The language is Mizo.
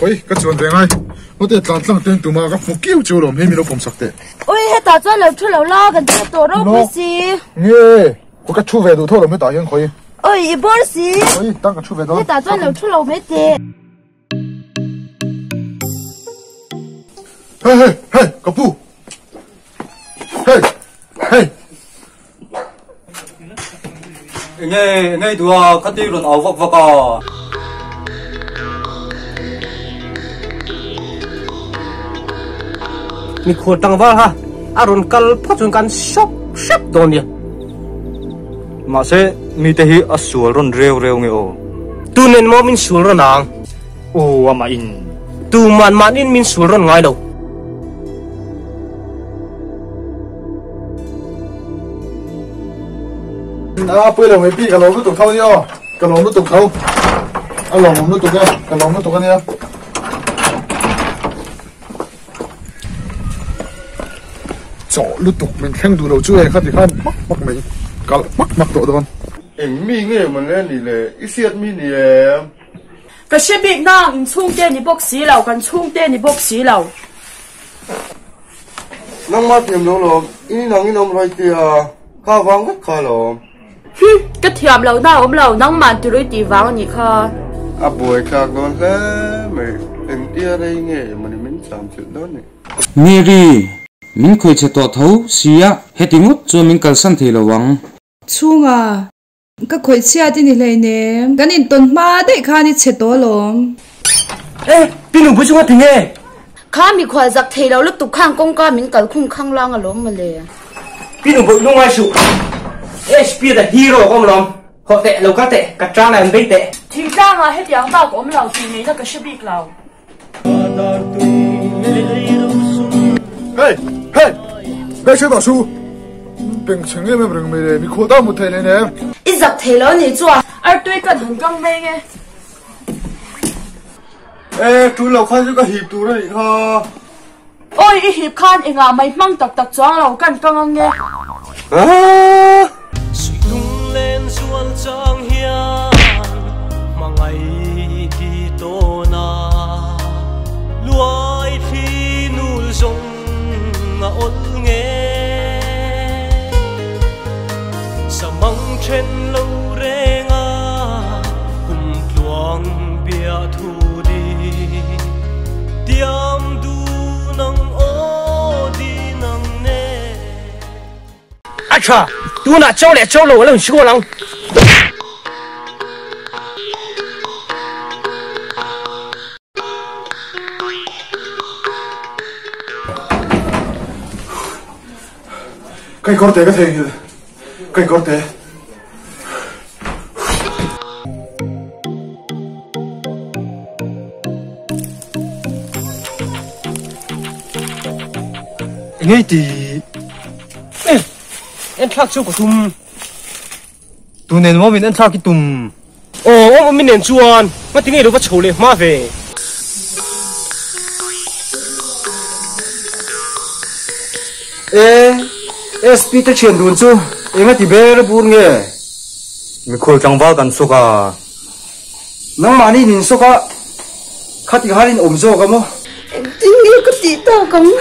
Oi, ka chuan ve ngai. Hote tlan tlang ten tuma ka hmu kiu chu lawm hei min lo pawm sak teh. Oi, hetah chuan lo thu lo la, kan thu tawh ropui si. Nge, khaw ka thu ve duh tho lo hetah hian khawi. Oi, i bawr si. Oi, tang ka thu ve dawn. Hetah chuan lo thu lo mai teh. Hei, hei, hei, ka pu. Hei, hei. Enge, enge i duh a, khati rawn au vak vak a. Mikhual tlangval kha a rawn kal phawt chuan kan sawp hrep dawn nia. Mahse, mite hi a sual rawn reu reu nge aw? Tu nen maw min sual rawn ang? Aw, amah in. Tu man manin min sual rawn ngai lo. A pui lo mai pi ka lawm lutuk tho nia aw ka lawm lutuk tho a lawmawm lutuk e ka lawm lutuk ania chawh lutuk min thleng duh lo chu e khati khan hmak hmak mai kal hmak hmak tawh dawn eng mi nge mawn le ni le i hriat mi ni em Ka hre bik nang in chhungte ni bawk si lo kan chhungte ni bawk si lo. Nangmah thiam lo lawm, i nang in awm rawih tia, kha vang vek kha lawm. Hi, ka thiam lo na awm lo, nangmah tirui tih vang a nih kha. A buai thlak dawn hle mai, engtia rei nge mawni min cham chilh dawn ni. Mary, min khawih chhe tawh tho sia, heti ngawt chuan min kalsan thei lo ang. Chhunga, Ka khawih chhiat i ni hleinem. Kan intawn hma daih khan i chhe tawh alawm. E, pi nupui chu ngati nge? Kha mikhual zak thei lo lutuk khan kawngka min kal khum khang lang alawm mawle. Pi nupui lungngai suh. HP the hero ka awm alawm. Hawh teh, lo kal teh, ka tang lai an bei teh. Thingtlangah hetiang bak awm lo tih ngaihna ka hre bik lo. Hey! Hey! Hei hre tawh su! Peng chheng em em reng mai le, mikhual ta mut thei hleinem. I zak thei lo ni chuan. Artui kan han kang mai nge. E, tul lo khan chu ka hip tur a nih kha. Awi i hip khan engah mai hmang tak tak chuang lo kan kang ang nge. Aaa! Suihlung len zual chang hian hmangaih ti tawn a, luai thli nul zawng a awl nge. Samang then lo reng a, kum tluang bia thu di tiam du nang aw di nang ne. A tha, tunah cho leh cho lo a lo inchhuak ang. Ka inkawr teh ka theihnghilh, ka inkawr teh. Engei ti? En thlak chu ka tum. Tu nen maw min en thlak i tum? Aw, awm awm i nen chuan ngati ngei lo va chho leh hma ve. E, SP te thian dun chu enga ti ber bur nge? Mikhual tlangval kan sawk a. Nangmahni in insawk a, khati khan in awm zawk a maw? Engtin nge ka tih tak ang?